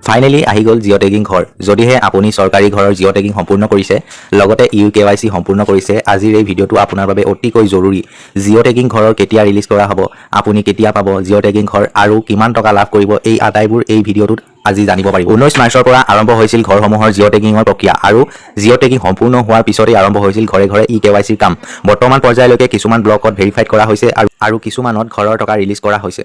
Finally আহি গ'ল Jio' tagging ঘৰ। যদিহে আপুনি চৰকাৰী ঘৰৰ জিঅ' টেগিং সম্পূৰ্ণ কৰিছে, লগতে ইউ কেৱাইচি সম্পূৰ্ণ কৰিছে, আজিৰ এই ভিডিঅ'টো আপোনাৰ বাবে অতিকৈ জৰুৰী। জিঅ' টেগিং ঘৰৰ কেতিয়া ৰিলিজ কৰা হ'ব, আপুনি কেতিয়া পাব জিঅ' টেগিং ঘৰ আৰু কিমান টকা লাভ কৰিব, এই আটাইবোৰ এই ভিডিঅ'টোত আজি জানিব পাৰিব। 19 মাৰ্চৰ পৰা আৰম্ভ হৈছিল ঘৰসমূহৰ জিঅ' টেগিঙৰ প্ৰক্ৰিয়া আৰু জিঅ' টেগিং সম্পূৰ্ণ হোৱাৰ পিছতেই আৰম্ভ হৈছিল ঘৰে ঘৰে ই কেৱাইচিৰ কাম। বৰ্তমান পৰ্যায়লৈকে কিছুমান ব্লকত ভেৰিফাইড কৰা হৈছে আৰু কিছুমানত ঘৰৰ টকা ৰিলিজ কৰা হৈছে।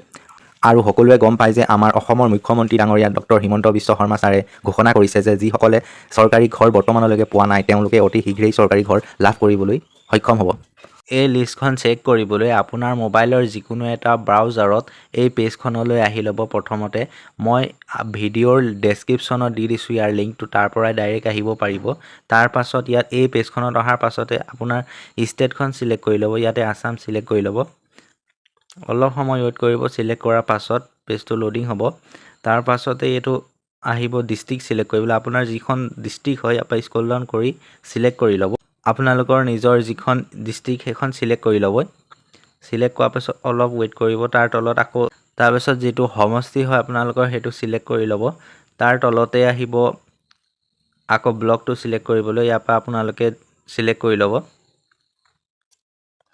আৰু সকলোৱে গম পায় যে আমাৰ অসমৰ মুখ্যমন্ত্ৰী ডাঙৰীয়া ডক্টৰ হিমন্ত বিশ্ব শৰ্মা ছাৰে ঘোষণা কৰিছে যে যিসকলে চৰকাৰী ঘৰ বৰ্তমানলৈকে পোৱা নাই, তেওঁলোকে অতি শীঘ্ৰেই চৰকাৰী ঘৰ লাভ কৰিবলৈ সক্ষম হ'ব। এই লিষ্টখন চেক কৰিবলৈ আপোনাৰ মোবাইলৰ যিকোনো এটা ব্ৰাউজাৰত এই পেজখনলৈ আহি ল'ব। প্ৰথমতে মই ভিডিঅ'ৰ ডেছক্ৰিপশ্যনত দি দিছোঁ ইয়াৰ লিংকটো, তাৰ পৰাই ডাইৰেক্ট আহিব পাৰিব। তাৰ পাছত ইয়াত এই পেজখনত অহাৰ পাছতে আপোনাৰ ষ্টেটখন চিলেক্ট কৰি ল'ব। ইয়াতে আছাম চিলেক্ট কৰি ল'ব। অলপ সময় ৱেইট কৰিব। চিলেক্ট কৰাৰ পাছত পেজটো লোডিং হ'ব। তাৰ পাছতে এইটো আহিব ডিষ্ট্ৰিক্ট চিলেক্ট কৰিবলৈ। আপোনাৰ যিখন ডিষ্ট্ৰিক্ট হয়, ইয়াৰ পৰা স্ক্ৰল ডাউন কৰি চিলেক্ট কৰি ল'ব। আপোনালোকৰ নিজৰ যিখন ডিষ্ট্ৰিক্ট, সেইখন চিলেক্ট কৰি ল'ব। চিলেক্ট কৰাৰ পাছত অলপ ৱেইট কৰিব। তাৰ তলত আকৌ তাৰপিছত যিটো সমষ্টি হয় আপোনালোকৰ, সেইটো চিলেক্ট কৰি ল'ব। তাৰ তলতে আহিব আকৌ ব্লকটো চিলেক্ট কৰিবলৈ। ইয়াৰ পৰা আপোনালোকে চিলেক্ট কৰি ল'ব।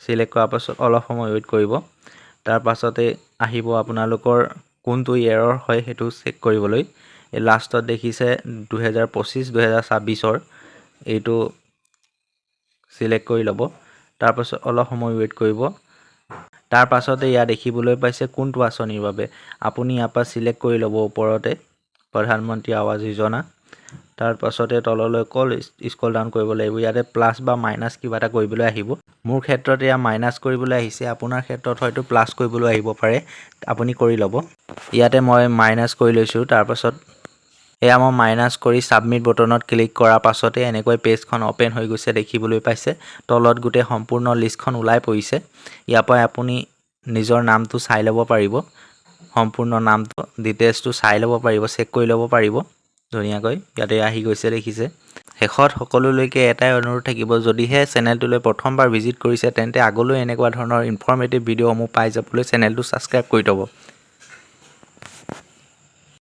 চিলেক্ট কৰাৰ পাছত অলপ সময় ৱেইট কৰিব। তাৰ পাছতে আহিব আপোনালোকৰ কোনটো ইয়েৰৰ হয়, সেইটো চেক কৰিবলৈ। এই লাষ্টত দেখিছে 2025, 2026ৰ, এইটো চিলেক্ট কৰি ল'ব। তাৰপাছত অলপ সময় ৱেইট কৰিব। তাৰ পাছতে ইয়াত দেখিবলৈ পাইছে কোনটো আঁচনিৰ বাবে, আপুনি ইয়াৰ পৰা চিলেক্ট কৰি ল'ব ওপৰতে প্ৰধানমন্ত্ৰী আৱাস যোজনা। তাৰ পাছতে তললৈ অকল স্ক্ৰল ডাউন কৰিব লাগিব। ইয়াতে প্লাছ বা মাইনাছ কিবা এটা কৰিবলৈ আহিব। মোৰ ক্ষেত্ৰত এয়া মাইনাছ কৰিবলৈ আহিছে, আপোনাৰ ক্ষেত্ৰত হয়তো প্লাছ কৰিবলৈ আহিব পাৰে। আপুনি কৰি ল'ব। ইয়াতে মই মাইনাছ কৰি লৈছোঁ। তাৰপাছত এয়া মই মাইনাছ কৰি ছাবমিট বটনত ক্লিক কৰাৰ পাছতে এনেকৈ পেজখন অ'পেন হৈ গৈছে, দেখিবলৈ পাইছে। তলত গোটেই সম্পূৰ্ণ লিষ্টখন ওলাই পৰিছে। ইয়াৰ পৰাই আপুনি নিজৰ নামটো চাই ল'ব পাৰিব। সম্পূৰ্ণ নামটো, ডিটেইলছটো চাই ল'ব পাৰিব, চেক কৰি ল'ব পাৰিব ধুনীয়াকৈ। ইয়াতে আহি গৈছে, দেখিছে। শেষত সকলোলৈকে এটাই অনুৰোধ থাকিব, যদিহে চেনেলটোলৈ প্ৰথমবাৰ ভিজিট কৰিছে, তেন্তে আগলৈ এনেকুৱা ধৰণৰ ইনফৰ্মেটিভ ভিডিঅ'সমূহ পাই যাবলৈ চেনেলটো ছাবস্ক্ৰাইব কৰি থ'ব।